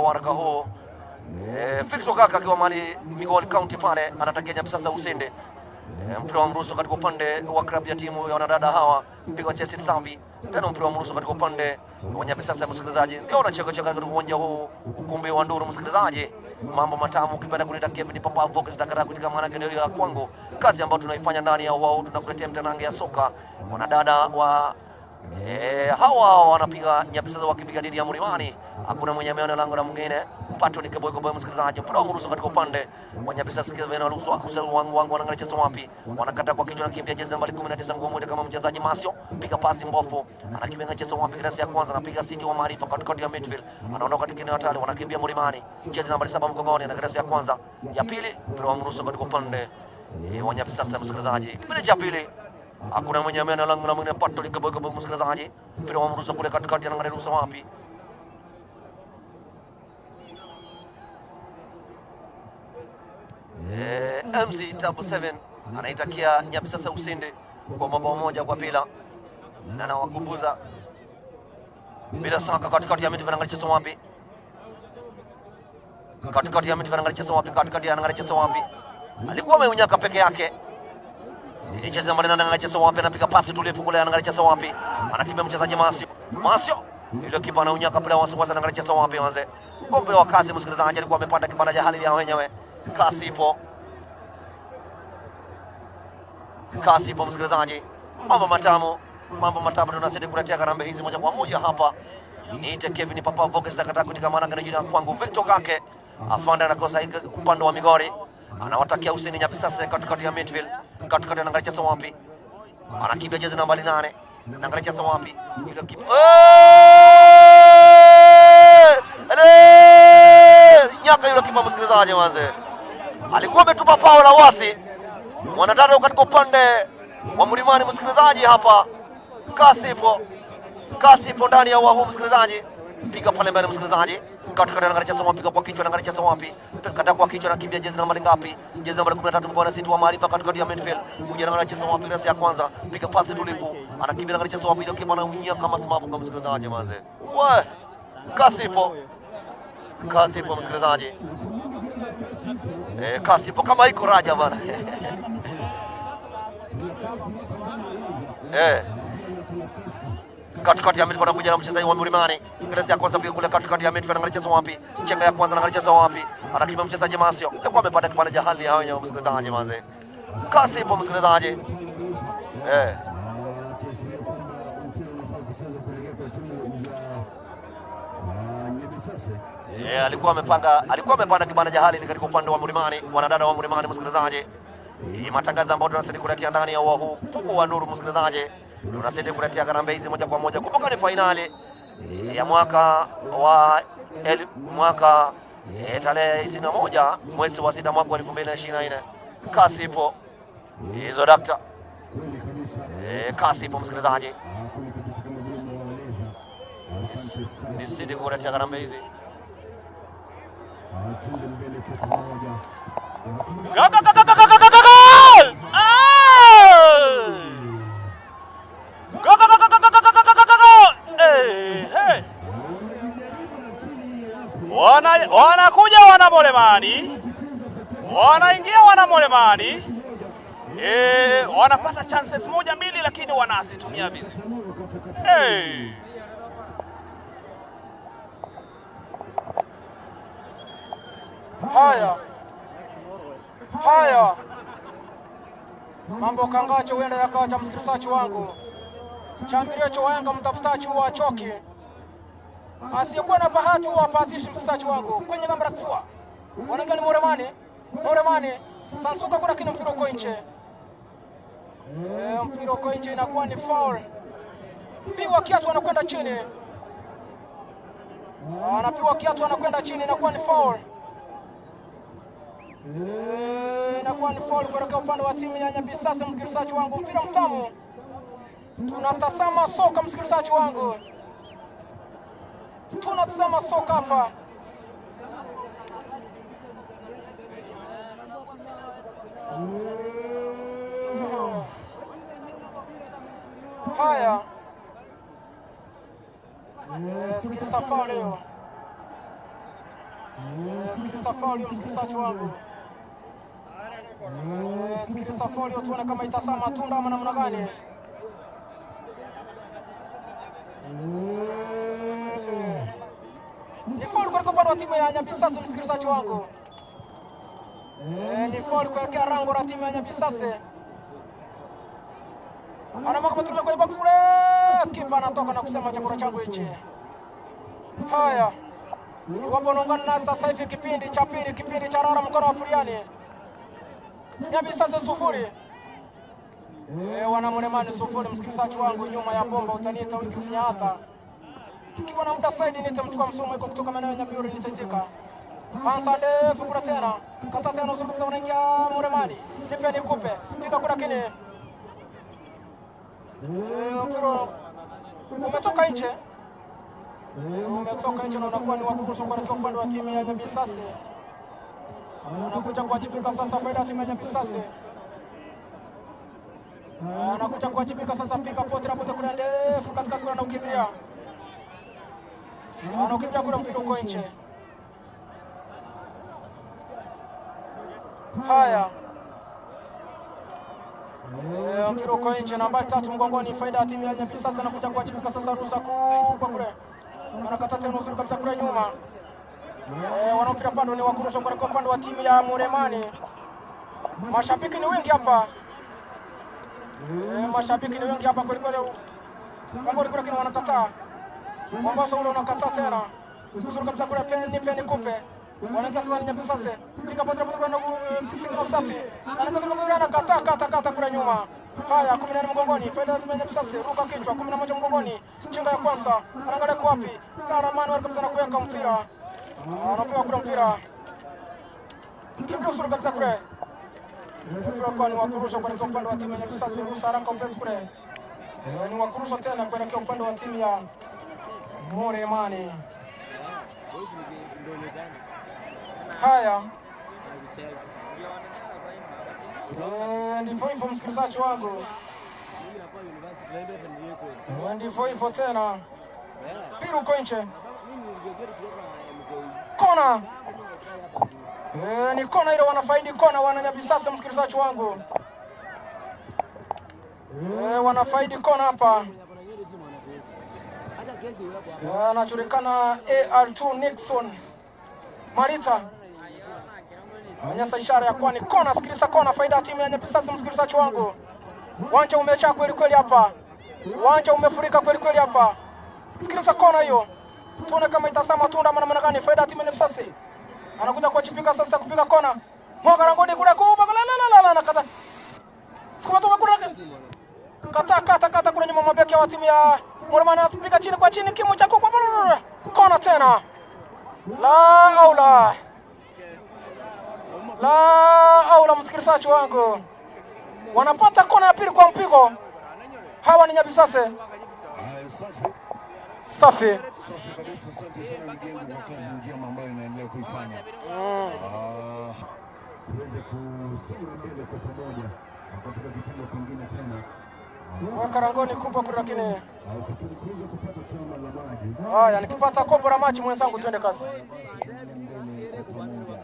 waraka huu. Victor Kaka akiwa mali Migori County pale anatakia Nyabisasa ushindi. Mpira wa mruso katika upande wa klabu ya timu ya wanadada hawa mpigo wa Chelsea Savi, tena mpira wa mruso katika upande wa Nyabisasa. Msikilizaji, ndio unacheka cheka katika uwanja huu, ukumbi wa Nduru. Msikilizaji, mambo matamu, ukipenda kuniita Kevin Papa Vox takara kutika, maana ndio ya kwangu, kazi ambayo tunaifanya ndani ya wao, tunakuletea mtanange ya soka wanadada wa hawa wanapiga Nyabisasa wakipiga dhidi ya Mlimani. Hakuna mwenye ameona lango la mwingine. Pato ni keboy keboy, msikilizaji. Mpira wa mruhusu katika upande wa Nyabisasa, sikiza na ruhusu usawi wangu wangu wanaangalia chezo wapi. Wanakata kwa kichwa na kimbia jezi nambari 19 nguo moja kama mchezaji Masio. Piga pasi mbofu. Anakimbia chezo wapi klasi ya kwanza anapiga siti wa maarifa katikati ya midfield. Anaondoka katika eneo hatari, wanakimbia Mlimani. Jezi nambari 7 mgongoni na klasi ya kwanza. Ya pili, mpira wa mruhusu katika upande wa Nyabisasa, msikilizaji. Kipindi cha pili hakuna mwenye ameona lango la mwingine. Pato likaboka msikilizaji, mpira wa mruhusu kule katikati, anaangalia ruhusa wapi? MC Tabu 7 anaitakia Nyabisasa ushindi kwa mabao 1-0, na anawakumbuza bila shaka katikati ya midfield, anaangalia chezo wapi? Katikati ya midfield, anaangalia chezo wapi? Katikati anaangalia chezo wapi? Alikuwa ameunyaka peke yake. Cheza mbali na anaangalia chezo wapi, anapiga pasi tulivu kule, anaangalia chezo wapi, anakimbia mchezaji Masio. Masio ile kipa anaunyaka pale, wasiwasi, anaangalia chezo wapi wanze. Gombe wa kasi, msikilizaji, alikuwa amepanda kibanda cha hali ya wenyewe. Kasi ipo, kasi ipo msikilizaji, mambo matamu, mambo matamu tunazidi kuletea karambe hizi moja kwa moja hapa. Niite Kevin Papa Voges takataka kutika maana kana jina kwangu Victor Kake afanda anakosa upande wa Migori, anawatakia Hussein Nyabisasa katikati ya midfield, katikati anaangalia chezo wapi, anakimbia jezi nambari 8 anaangalia chezo wapi, ile kipa nyaka yule kipa msikilizaji, wanze alikuwa ametupa pao la wasi mwanadada katika upande wa Mlimani msikilizaji, hapa kasi ipo, kasi ipo ndani ya wahu msikilizaji, piga pale mbele msikilizaji, katikati anaangalia chezo wapi, kwa kichwa anaangalia chezo wapi, kata kwa kichwa anakimbia jezi nambari ngapi? Jezi nambari 13 mkoa na sita wa maarifa katikati ya midfield, kuja anaangalia chezo wapi, rasi ya kwanza, piga pasi tulivu, anakimbia anaangalia chezo wapi, ndio kipa anaunyia kama sababu kwa msikilizaji manze, we kasi ipo, kasi ipo msikilizaji, kasi ipo kama iko raja bana. Katikati ya midfield anakuja na mchezaji wa Mlimani. Ngelezi ya kwanza piga kule katikati ya midfield, anaangalia chezo wapi? Chenga ya kwanza anaangalia chezo wapi? Anakimbia mchezaji Masio. Alikuwa amepata kipande cha hali ya wenyewe msikilizaji manze. Kasi ipo msikilizaji. Alikuwa amepanga, alikuwa amepanda kibanda cha hali katika upande wa Mlimani, wanadada wa Mlimani msikilizaji. Hii matangazo ambayo tunazidi kuletea ndani ya uwa huu kubwa wa Nuru msikilizaji. Tunazidi kuletea karambe hizi moja kwa moja. Kumbuka ni fainali ya mwaka wa mwaka tarehe 21 mwezi wa 6 mwaka wa 2024. Kasi ipo hizo dakta. Kasi ipo msikilizaji. Nisidi kuletea karambe hizi. Go, go, go, go, go, go, go, go, go! Go, go, go, go, go, go, go, go, go, go, go! Hey, hey. Wanakuja wana Mlimani, wanaingia wana Mlimani, wanapata chances moja mbili, lakini wanazitumia vizuri. Hey. Haya haya, mambo kangacho huenda yakawa cha msikilizaji wangu chambirecho waenga mtafutachi wa choki asiyekuwa na bahati huwa apatishi msikilizaji wangu kwenye gamba la kifua. Wanaingia ni Mlimani, Mlimani Sansuka kuna kina mpira uko nje. Mpira uko nje, inakuwa ni foul. Pigwa kiatu anakwenda chini, anapigwa kiatu anakwenda chini, inakuwa ni foul. Inakuwa ni foul kuelekea upande wa timu ya Nyabisasa. Msikilizaji wangu, mpira mtamu, tunatazama soka msikilizaji wangu, tunatazama soka hapa. Haya, sikiliza foul hiyo. Sikiliza faul hiyo msikilizaji wangu. Sikiliza faul hiyo tuone kama itazaa matunda ama namna gani. Ni faul katika upande wa timu ya Nyabisase msikilizaji wangu. Ni faul kuelekea rango la timu ya Nyabisase. Anamwaga matunda kwenye box kule. Kipa anatoka na kusema chakula changu hichi. Haya. Iwapo unaungana nasi sasa hivi kipindi cha pili, kipindi cha Rara mkono wa Furiani. Nyabisase 0. Wana Mremani 0, msikilizaji wangu, nyuma ya bomba utaniita wiki kufinya hata. Tukiwa na muda saidi nitamchukua msomo iko kutoka maeneo ya Nyamiuri nitaitika. Pansa ndefu kula tena. Kata tena uzuri kabisa unaingia Mremani. Nipe nikupe. Piga kula kini. Mpira umetoka nje. Umetoka nje na unakuwa ni wa kurushwa kuelekea upande wa timu ya Nyabisase. Anakuja kuwajibika sasa faida ya timu ya Nyabisase. Anakuja kuwajibika sasa, piga pote na pote kuna ndefu katikati kuna anaukimbilia. Anaukimbilia kuna mpira uko nje. Haya. Mpira uko nje, nambari 3 mgongoni, faida ya timu ya Nyabisase. Anakuja kuwajibika sasa, rusa kubwa kule. Anakata tena uzuri kabisa kule nyuma. Wanaopira pando ni wakurusha kuelekea upande wa timu ya Muremani. Mashabiki ni wengi hapa. Mashabiki ni wengi hapa kweli kweli. Kama kule kina wanakataa. Mombasa ule unakataa tena. Uzuri kabisa kule peni peni kupe. Wanaanza sasa ni Nyabisase. Fika pale pale na kisingo safi. Anakataa kule anakataa kata kata kule nyuma. Haya 14 mgongoni, faida ya Nyabisase, ruka kichwa 11 mgongoni. Chinga ya kwanza, anaangalia kwa wapi? Karamani kabisa na kuweka mpira. Anapewa kule mpira. Kimbia uzuri kabisa kule. Mpira kwa ni wa kurusha kuelekea upande wa timu ya Nyabisase, rusa haraka upesi kule. Ni wa kurusha tena kuelekea upande wa timu ya Muremani. Haya. Ndivyo hivyo msikilizaji wangu. Ndivyo hivyo tena. Mpira uko nje. Kona. Ni kona ile wanafaidi kona wana Nyabisase msikilizaji wangu. Wanafaidi kona hapa. Anajulikana AR2 Nixon Marita. Onyesha ishara ya kuwa ni kona. Sikiliza kona, faida ya timu ya Nyabisase msikilizaji wangu. Uwanja umejaa kweli kweli hapa. Uwanja umefurika kweli kweli hapa. Sikiliza kona hiyo. Tuone kama itazaa matunda ama namna gani. Faida ya timu ya Nyabisase. Anakuja kuchipika sasa kupiga kona. Mwaka langoni kule kubwa la la la la nakata. Sikuma tu kule. Kata kata kata kule nyuma mabeki wa timu ya Muremani anapiga chini kwa chini kimu cha kubwa. Kona tena. La aula. La aula msikilizaji wangu. Wanapata kona ya pili kwa mpigo. Hawa ni Nyabisase. Safi. Safi kabisa, asante sana Mgengo kwa kazi njema ambayo inaendelea kuifanya. Tuweze kusonga mbele kwa pamoja katika kitengo kingine tena. Wakarangoni kubwa kule lakini Kuweza kupata tama la maji. Haya, nikipata kopo la maji mwenzangu twende kazi. Mbele kwa pamoja.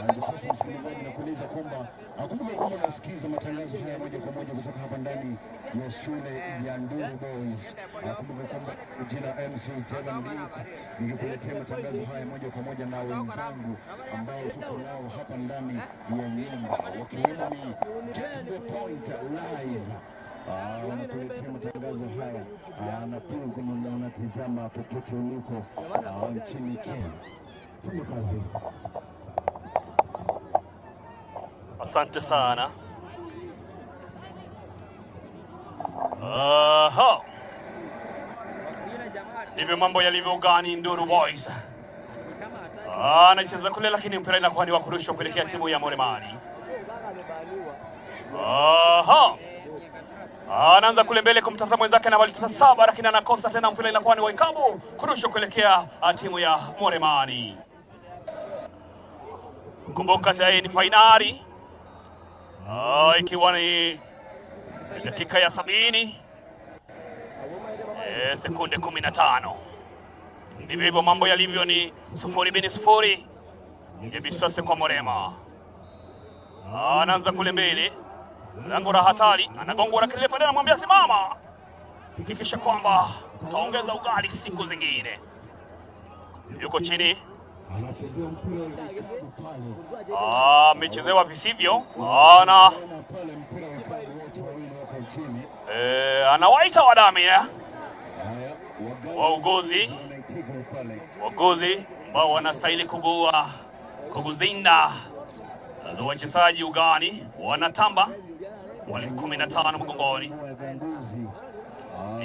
Ndiposa msikilizaji nakueleza kwamba akumbuke kwamba unasikiza matangazo haya moja kwa moja kutoka hapa ndani ya shule ya Nduru Boys. Akumbuke kwamba jina MC Jevan Duke nikikuletea matangazo haya moja kwa moja na wenzangu ambao tuko nao hapa ndani ya nyumba, wakiwemo ni Get the Point Live. Wanakuletea matangazo haya na pia unatizama popote uliko nchini Kenya. Tuende kazi. Asante sana. Aha. Ndivyo mambo yalivyo gani Nduru Boys. Anacheza kule lakini mpira inakuwa ni wa kurushwa kuelekea timu ya Muremani. Aha. Anaanza kule mbele kumtafuta mwenzake nambari 7 lakini anakosa tena, mpira inakuwa ni wa ikabu kurushwa kuelekea timu ya Muremani. Kumbuka hii ni fainali. Ikiwa ni dakika ya 70 sekunde 15. Ndivyo hivyo mambo yalivyo, ni 0-0 Nyabisase kwa Morema. Anaanza kule mbele, lango la hatari, anagongwa lakini refa anamwambia simama, hakikisha kwamba tutaongeza ugali siku zingine. Yuko chini, Anachezewa mpira wa kikapu pale. Amechezewa visivyo, ana Ona pale mpira wa kikapu, wote wawili wako chini. Anawaita wadami Haya, waganga wauguzi wanaitika pale. wauguzi ambao wanastahili kugua kuguzinda za wachezaji ugani, wanatamba wale 15 mgongoni. Waganguzi.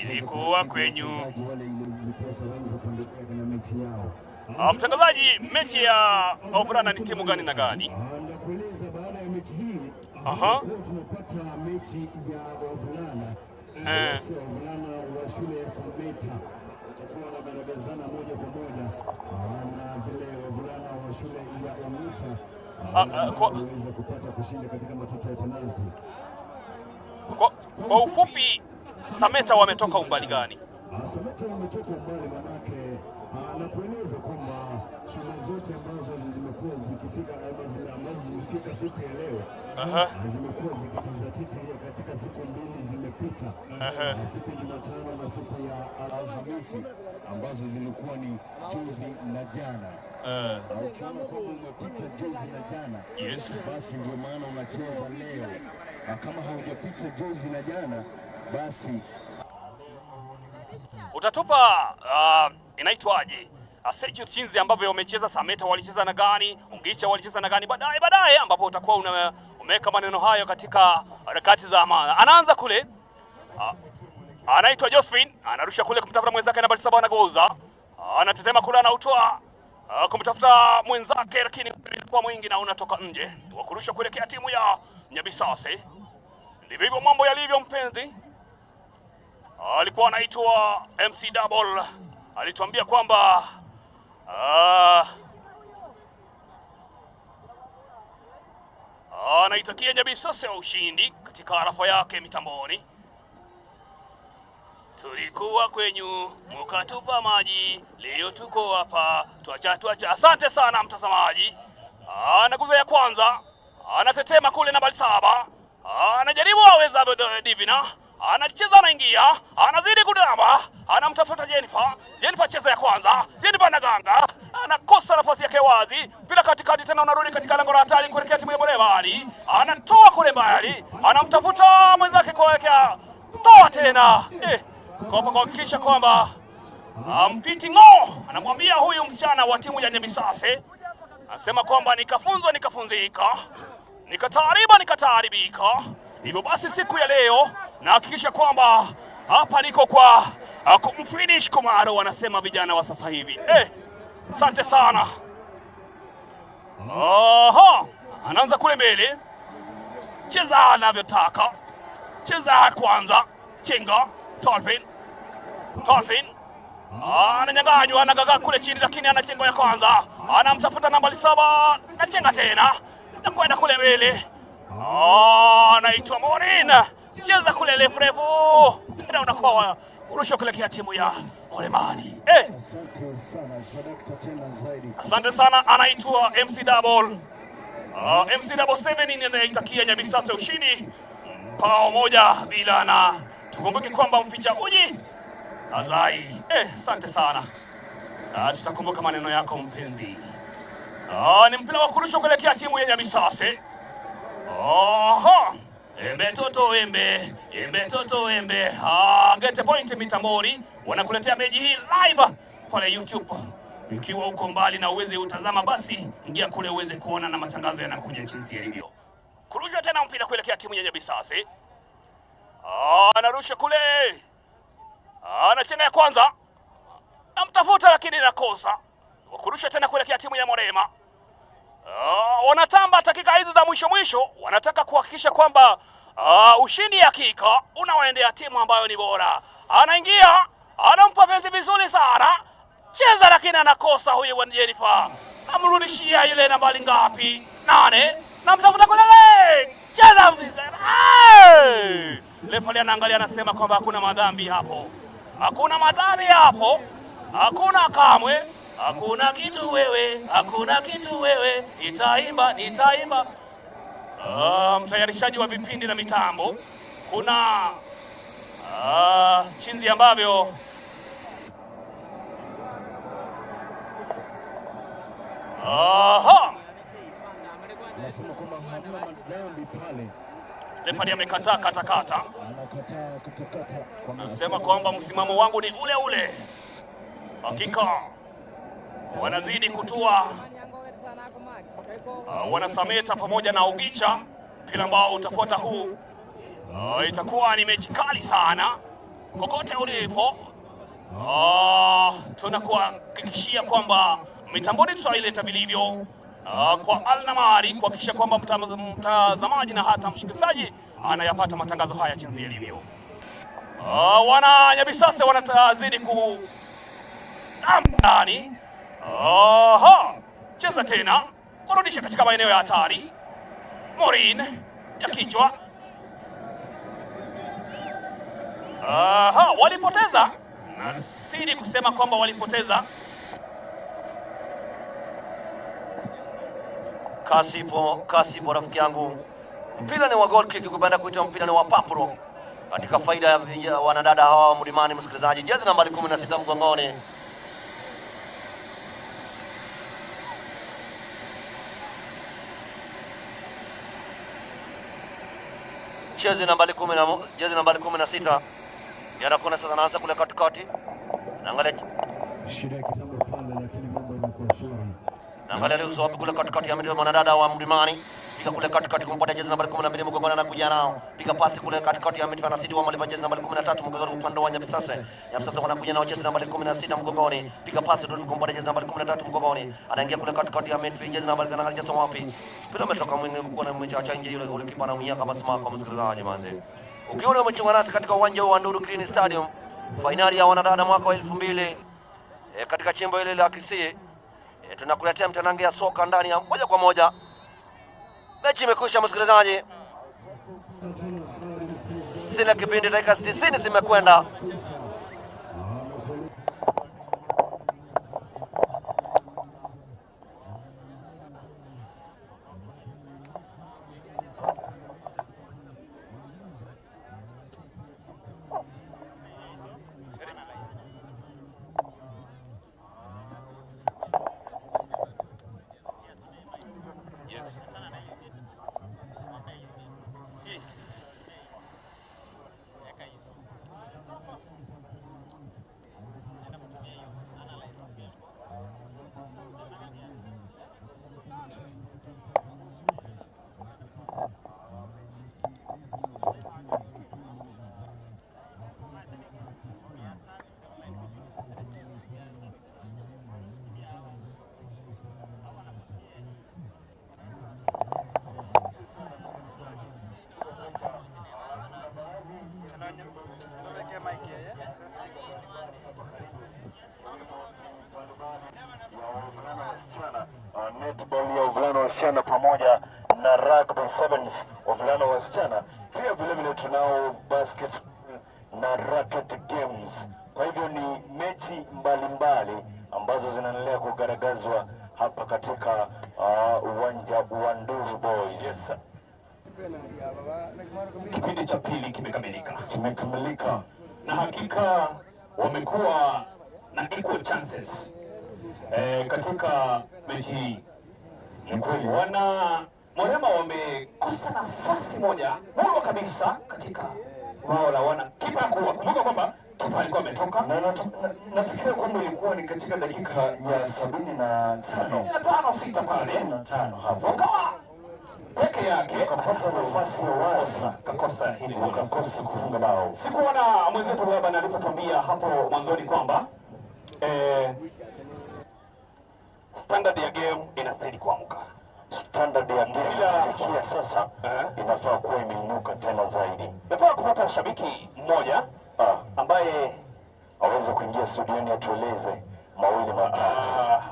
Ilikuwa kwenyu. Wachezaji wale ili ndiposa waweze kuendelea na mechi yao. Mtangazaji, mechi ya wavulana ni timu gani na gani? Nakueleza baada ya mechi hii tutakuwa tunapata mechi ya wavulana. Sio wavulana wa shule ya Sameta watakuwa wanagaragazana moja kwa moja na vile wavulana wa shule ya Omita waweza kupata kushinda katika matuta ya penalti. Kwa ufupi, Sameta wametoka umbali gani? Sameta wametoka umbali manake, na kueleza kwamba shule zote ambazo zimekuwa zikifika ama ambazo zimefika siku ya leo zimekuwa zikijizatiti katika siku mbili zimepita, siku ya Jumatano na siku ya Alhamisi ambazo zilikuwa ni juzi na jana. Na ukiona kwamba umepita juzi na jana, basi ndio maana unacheza leo, na kama haujapita juzi na jana basi Utatupa inaitwaje Sechu chinzi ambavyo wamecheza Sameta walicheza na gani, Ungicha walicheza na gani, baadaye baadaye, ambapo utakuwa umeweka maneno hayo katika harakati za amana. Anaanza kule anaitwa Josephine, anarusha kule kumtafuta mwenzake nambari 7, anagoza, anatetema kule, anautoa kumtafuta mwenzake, lakini kwa mwingi na unatoka nje wa kurusha kuelekea timu ya Nyabisase. Ndivyo hivyo mambo yalivyo, mpenzi. Alikuwa anaitwa MC Double, alituambia kwamba anaitakia Nyabisase wa ushindi katika arafa yake mitamboni. Tulikuwa kwenyu mukatupa maji, leo tuko hapa twacha twacha. Asante sana mtazamaji. Anaguza ya kwanza, anatetema kule nambari 7, anajaribu aweza Divina, anacheza anaingia, anazidi kudamba, anamtafuta Jennifer. Jennifer cheza ya kwanza, Jennifer anaganga, anakosa nafasi yake wazi, mpira katikati tena unarudi katika lango la hatari kuelekea timu ya Borevali, anatoa kule mbali, anamtafuta mwenzake kuelekea toa tena kwa kuhakikisha kwamba ampiti ng'o, anamwambia huyu msichana wa timu ya Nyabisase, anasema kwamba nikafunzwa nikafunzika, nikataariba nikataaribika. Hivyo basi siku ya leo nahakikisha kwamba hapa niko kwa kumfinish Komaro, wanasema vijana wa sasa hivi. Asante sana. Aha, anaanza kule mbele, cheza anavyotaka, cheza kwanza, chenga Tolfin, Tolfin ananyang'anywa, anagaga kule chini, lakini anachenga ya kwanza, anamtafuta nambari 7, anachenga tena na kwenda kule mbele. Anaitwa Morin, cheza kule refu refu, tena unakuwa kurusha kuelekea timu ya Olemani. Asante sana Sadakta tena zaidi. Asante sana, anaitwa MC Double. MC Double 7 anaitakia Nyabisase ushindi pao 1-0, na tukumbuke kwamba mficha uji azai. Asante sana. Tutakumbuka maneno yako mpenzi. Ni mpira wa kurushwa kuelekea timu ya Nyabisase. Aha. Embe toto embe, embe toto embe. Get point mitamboni wanakuletea mechi hii live pale YouTube. Ikiwa uko mbali na uweze utazama, basi ingia kule uweze kuona na matangazo yanakuja jinsi yalivyo. Kurusha tena mpira kuelekea timu ya Nyabisase. Anarusha kule. Anachenga ya kwanza. Namtafuta lakini nakosa. Kurusha tena kuelekea timu ya Morema. Wanatamba dakika hizi za mwisho mwisho, wanataka kuhakikisha kwamba ushindi hakika unawaendea timu ambayo ni bora. Anaingia, anampa vezi vizuri sana. Cheza lakini anakosa huyu wa Jennifer. Amrudishia yule nambari ngapi? 8. Namtafuta kule. Cheza vizuri. Refa anaangalia anasema kwamba hakuna madhambi hapo. Hakuna madhambi hapo. Hakuna kamwe, hakuna kitu wewe, hakuna kitu wewe, nitaimba, nitaimba. Mtayarishaji wa vipindi na mitambo, kuna chinzi ambavyo aha, Nasema kwamba hamna madhambi pale, refari amekataa katakata, anakataa katakata kwa anasema kwamba msimamo wangu ni ule ule. Hakika wanazidi kutua wanasameta pamoja na Ogicha, mpira ambao utafuata huu. Itakuwa ni mechi kali sana kokote ulipo. Tunakuhakikishia kwamba mitamboni tutaileta vilivyo kwa Alnamari kuhakikisha kwamba mtazamaji na hata mshikilizaji anayapata matangazo haya jinsi yalivyo. Wana Nyabisase wanazidi ku ndani. Aha, cheza tena kurudisha katika maeneo ya hatari. Morin ya kichwa. Aha, walipoteza na siri kusema kwamba walipoteza. Kasipo, kasipo rafiki yangu, mpira ni wa goal kick, ukipenda kuita mpira ni wa papro katika faida ya wanadada hawa wa Mlimani. Msikilizaji, jezi nambari 16 mgongoni jezi nambari 10 na jezi nambari 16 yanakona sasa, anaanza kule katikati, naangalia shida ya kitambo pale, lakini mambo yanakuwa shwari. Naangalia leo wapi kule katikati ya midio mwanadada wa Mlimani. Piga kule katikati kumpata jezi nambari 12 mgongoni anakuja nao. Piga pasi kule katikati ya midfield na wa Maliva jezi nambari 13 mgongoni upande wa Nyabisase. Nyabisase wanakuja nao jezi nambari 16 mgongoni. Piga pasi ndio kumpata jezi nambari 13 mgongoni. Anaingia kule katikati ya midfield jezi nambari anaangalia jezi wapi. Mpira umetoka mwingi mkono mmoja nje yule golikipa anaumia kama smart kwa msikilizaji manze. Ukiona umechunga nasi katika uwanja wa Nduru Green Stadium, fainali ya wanadada mwaka wa 2000 katika chimbo hili la Kisii. Tunakuletea mtanange ya soka ndani ya moja kwa moja. Mechi imekwisha msikilizaji, sina kipindi, dakika 90 zimekwenda. Yes. Netball ya wavulana wasichana pamoja na rugby sevens wavulana wasichana. Pia vile vile tunao basket na racket games. Kwa hivyo ni mechi mbalimbali ambazo zinaendelea kugaragazwa hapa katika uwanja wa Nduru Boys. Yes. Kipindi cha pili kimekamilika. Kimekamilika Na hakika wamekuwa na equal chances katika mechi hii. Ni kweli. Wana Morema wamekosa nafasi moja murwa kabisa katika bao la wana kipa kuwa. Kumbuka kwamba kipa alikuwa ametoka Na nafikiria kwamba ilikuwa ni katika dakika ya 75 5 6 pale 75 hapo wakawa peke yake wakapata nafasi ya wazi kakosa hili goli. wakakosa kufunga bao. Sikuona mwenzetu Laban alipotuambia hapo mwanzoni kwamba standard ya game inastahili kuamka. Standard ya game kufikia sasa inafaa kuwa imeinuka tena zaidi. Nataka kupata shabiki mmoja ambaye Aweze kuingia studioni atueleze mawili matatu.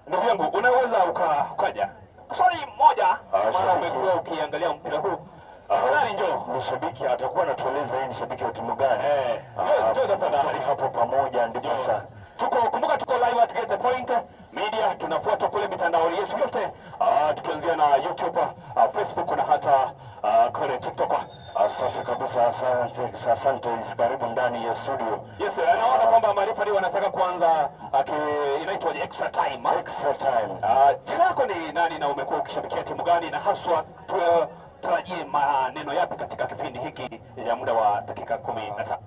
Ndugu yangu unaweza ukaja swali moja, maana shabiki. umekuwa ukiangalia mpira huu. Tafadhali njoo. Ni shabiki atakuwa anatueleza yeye ni shabiki wa timu gani. Njoo tafadhali. Hapo pamoja ndiposa Tuko, kumbuka tuko live at Get the Point Media, tunafuata kule mitandao yetu yote, tukianzia na YouTube, Facebook na hata kule TikTok. Safi kabisa, asante, asante. Karibu ndani ya studio. Yes, naona kwamba marefari wanataka kuanza inaitwa extra time, ah? Extra time. Jina lako ni nani na umekuwa ukishabikia timu gani, na haswa tutarajie maneno yapi katika kipindi hiki ya muda wa dakika 17?